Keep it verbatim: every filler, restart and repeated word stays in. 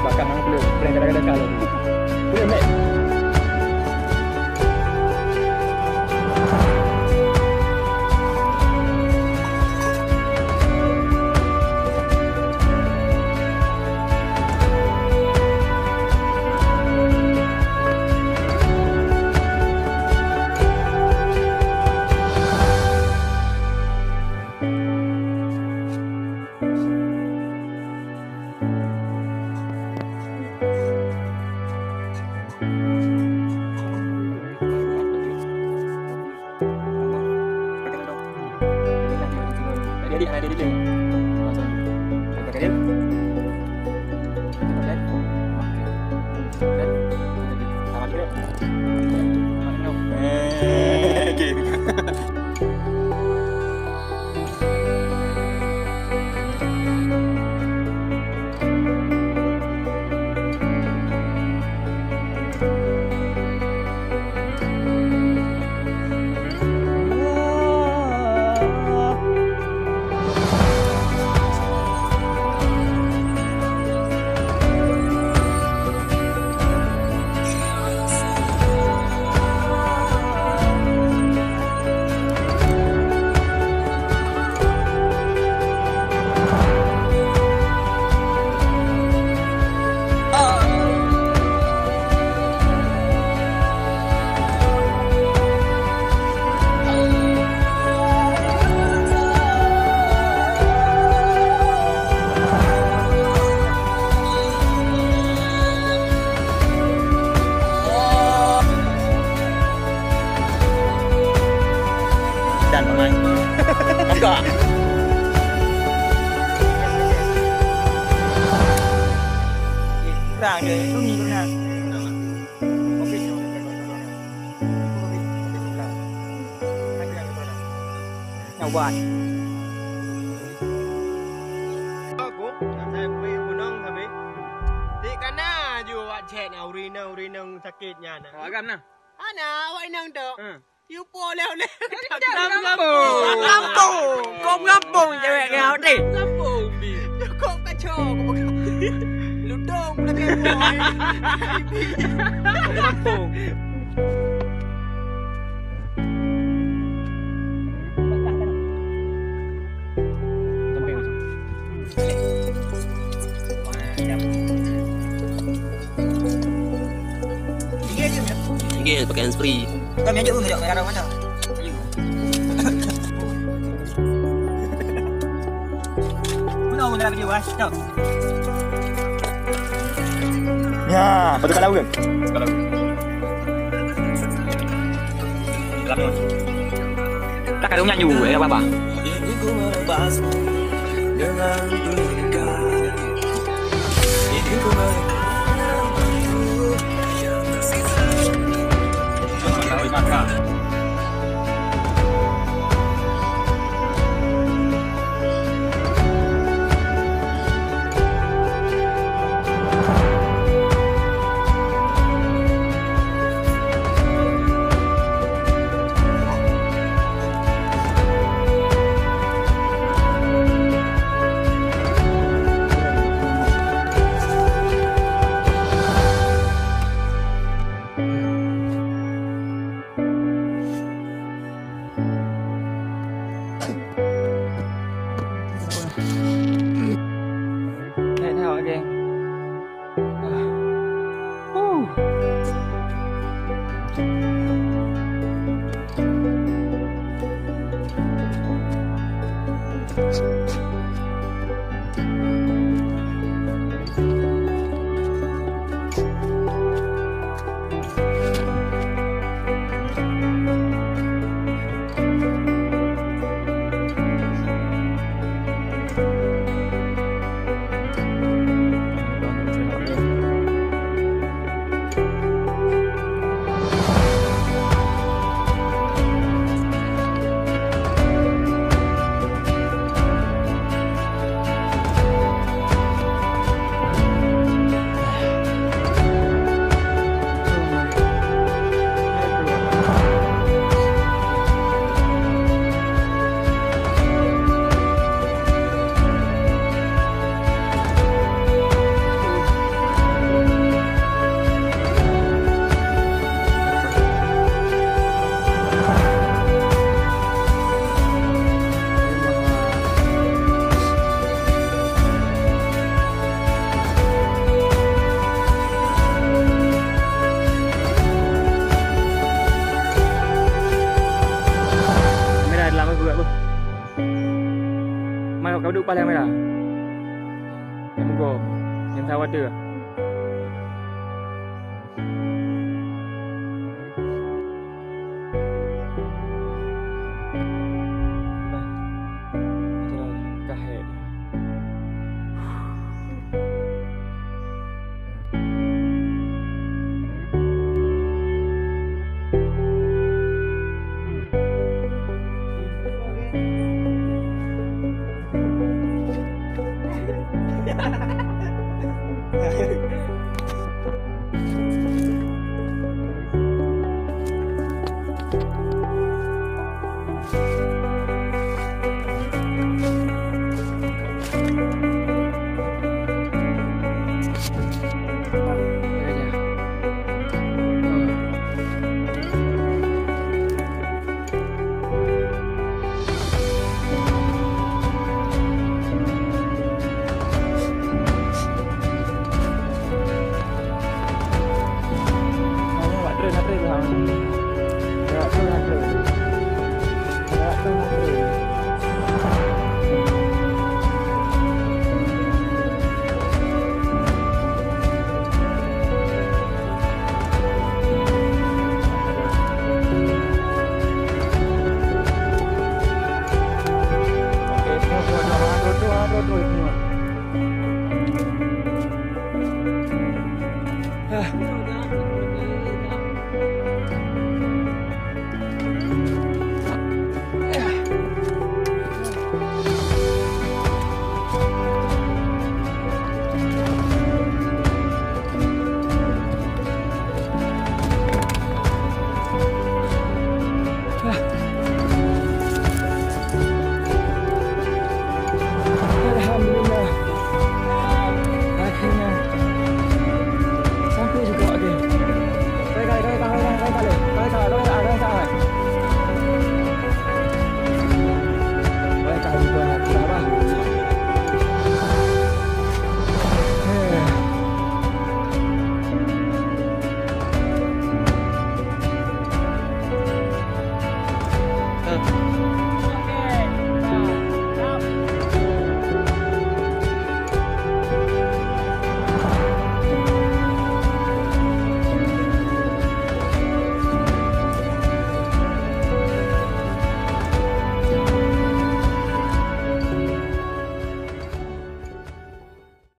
Bahkan hang belum, prank kadang-kadang kalah. Boleh, Mek? Jadi, jadi, jadi. Langsung. Buka dia. Buka dia. Oke. Dan, sama dulu. Eh, oke. Dan pemain. Tangkap. Kurang je, sunyi tu nak. Nyawa. Aku, nak saya pergi gunung tapi. Tik kana ju awak chat na, urina, urina sakit nyan. Awak agam nah. Ana, awak inong tu. Hmm. Yupo oleh-oleh. Lam kampung. Lam kampung. Kau kampung cewek kau deh. Kampung bi. Kau kacau. Ludong pula dia. Kampung. Tinggi pakai hands free. Kami aja pun tidak merah mana. Mana orang nak pergi was? Tau. Ya, betul kalau kan? Kalau. Dalam ni. Tak ada nyanyi, eh, apa-apa. Paléng merah. Nyang meugo, nyang sawa teuh.